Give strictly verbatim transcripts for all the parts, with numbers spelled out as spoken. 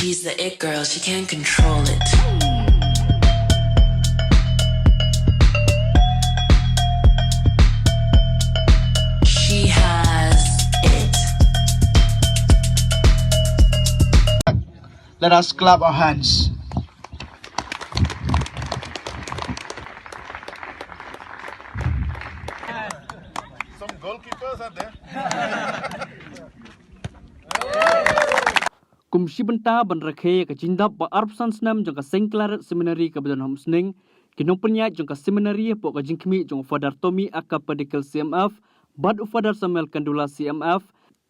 She's the it girl, she can't control it. She has it. Let us clap our hands. Some goalkeepers are there. Kum shi bynta ban rakhe ïa ka jingdap ba arphew san snem jong ka Saint Claret Seminary kaba don ha Umsning, ki nongpynïaid jong ka seminary hapoh ka jingkhmih jong u Father Tommy Akapadikel C M F bad u Father Samuel Kandula C M F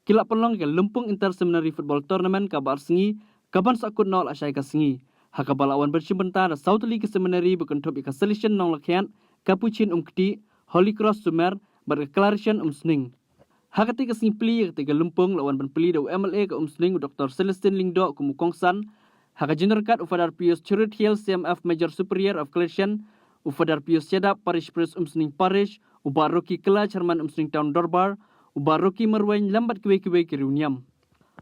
ki la pynlong ïa ka Lympung Inter Seminary Football Tournament kaba ar sngi, kaban sa kut noh lashai ka sngi, ha kaba la wan ban shim bynta da saw tylli ki seminary ba kynthup ïa ka Salesian Nonglakhiat, Capuchin Umkti, Holy Cross Sumer bad ka Claretian Umsning. Ha katei ka sngi plie ïa katei ka lympung la wan ban plie da u M L A ka Umsning, u Doctor Celestine Lyngdoh, kum u kongsan. Ha ka jingdon ryngkat u Father Pius Chiruthiel, C M F Major Superior of Claretian, u Father Pius Shadap, Parish Priest Umsning Parish, u Bah Rocky Kylla, Chairman Umsning Town Dorbar, u Bah Rocky Marwein lem bad kiwei kiwei ki riewniam.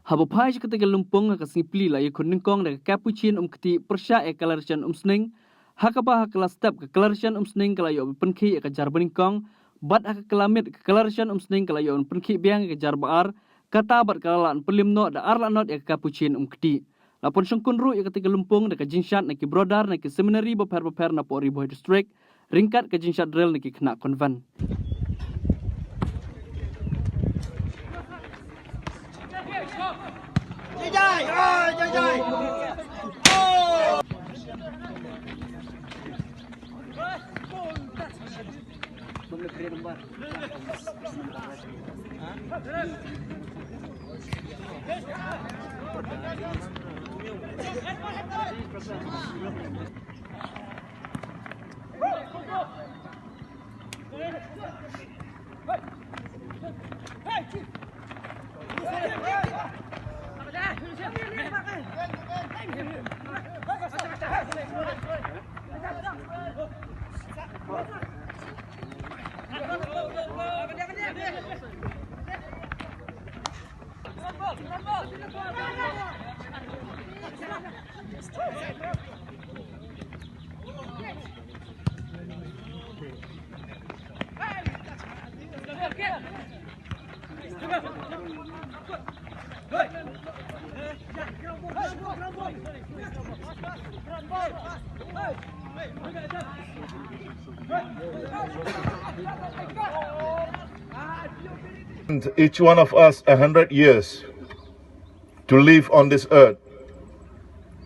Haba phai sha katei ka lympung ha ka sngi plie la ïakhun nyngkong da ka Capuchin Umkti pyrshah ïa ka Claretian Umsning, ha kaba ha ka la step ka Claretian Umsning ka la ïoh ban pynkhih ïa ka jar banyngkong, bad ha ka la miet ka Claretian Umsning ka la ïoh ban pynkhih biang ïa ka jar ba ar, kata bad ka la lah ban pynlip noh da ar la not ïa ka Capuchin Umkti. La pynshongkun ruh ïa katei ka lympung da ka jingshad na ki brother na ki seminary bapher bapher napoh Ri Bhoi District, ryngkat ka jingshad drill na ki khynnah convent. And each one of us a hundred years to live on this earth.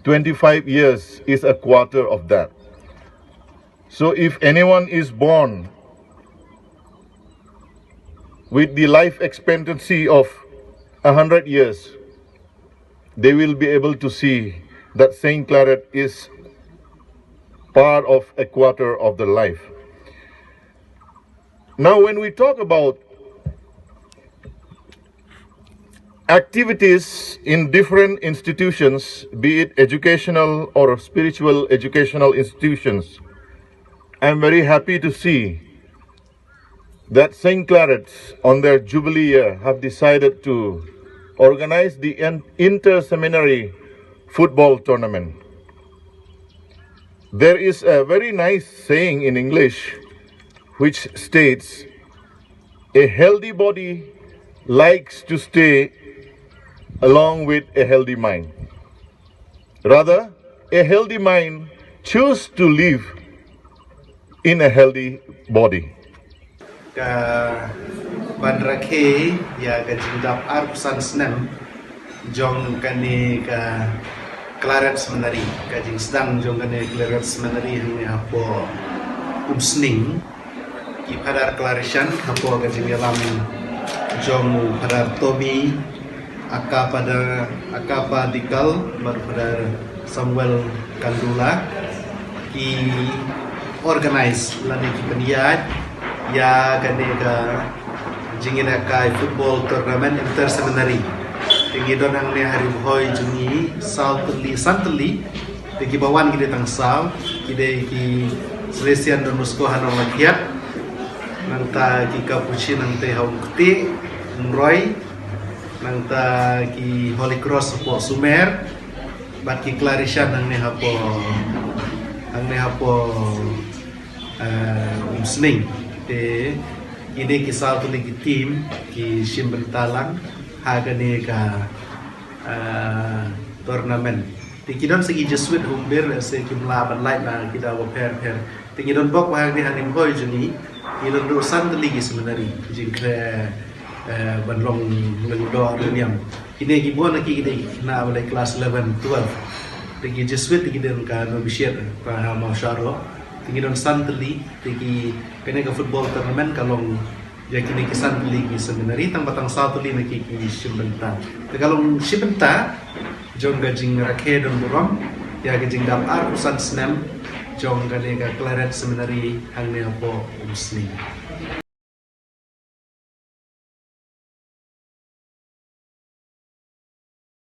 Twenty-five years is a quarter of that. So if anyone is born with the life expectancy of a hundred years, they will be able to see that Saint Claret is part of a quarter of the life. Now, when we talk about activities in different institutions, be it educational or spiritual educational institutions, I'm very happy to see that Saint Claret's, on their jubilee year, have decided to organize the in- inter-seminary football tournament. There is a very nice saying in English which states, "A healthy body likes to stay along with a healthy mind." Rather, a healthy mind choose to live in a healthy body. Ka ban rakhe ïa ka jingdap arphew san snem jong kane ka Claret Seminary, ka jingsdang jong kane Claret Seminary hangne hapoh Umsning. Ki Phadar Claretian hapoh ka jingïalam jong u Phadar Tommy Akapada, Akapadikal bad u Phadar Samuel Kandula ki organize lane ki pynïaid ïa kane ka jingïalehkai football tournament inter seminary. Te ngi don hangne ha Ri Bhoi jong ngi saw tylli, san tylli. Te kiba wan ki dei tang saw, ki dei ki Salesian Don Bosco ha Nonglakhiat, nangta ki Capuchin nangta ha Umkti, Umroi, nangta ki Holy Cross hapoh Sumer, Bad ki Clarishan hangne hapoh, hangne hapoh, eh, Umsning. Te kine ki saw tylli ki team ki shim bynta lang ha kane ka, eh, tournament. Te ki don sa ki Jesuit Humbir, se kim lah ban lait na ki daw bapher pher. Te ngi don bok ba hangne ha Nongpoh jong ngi, ngi don ruh san tylli ki seminary, jingkhleh, eh, ban long lyngdoh lyngniam. Kine ki bun na ki, kine ki khynnah ba leh class eleven, twelve. Te ki Jesuit te ki don ka novitiate ba ha Mawshynrut. Te ngi don san tylli, te ki, kane ka football tournament ka long ïa kine ki san tylli ki seminary, tang ba tang saw tylli na ki ki shim bynta. Te ka long shi bynta jong ka jingrakhe don burom ïa ka jingdap arphew san snem jong kane ka Claret Seminary hangne hapoh Umsning.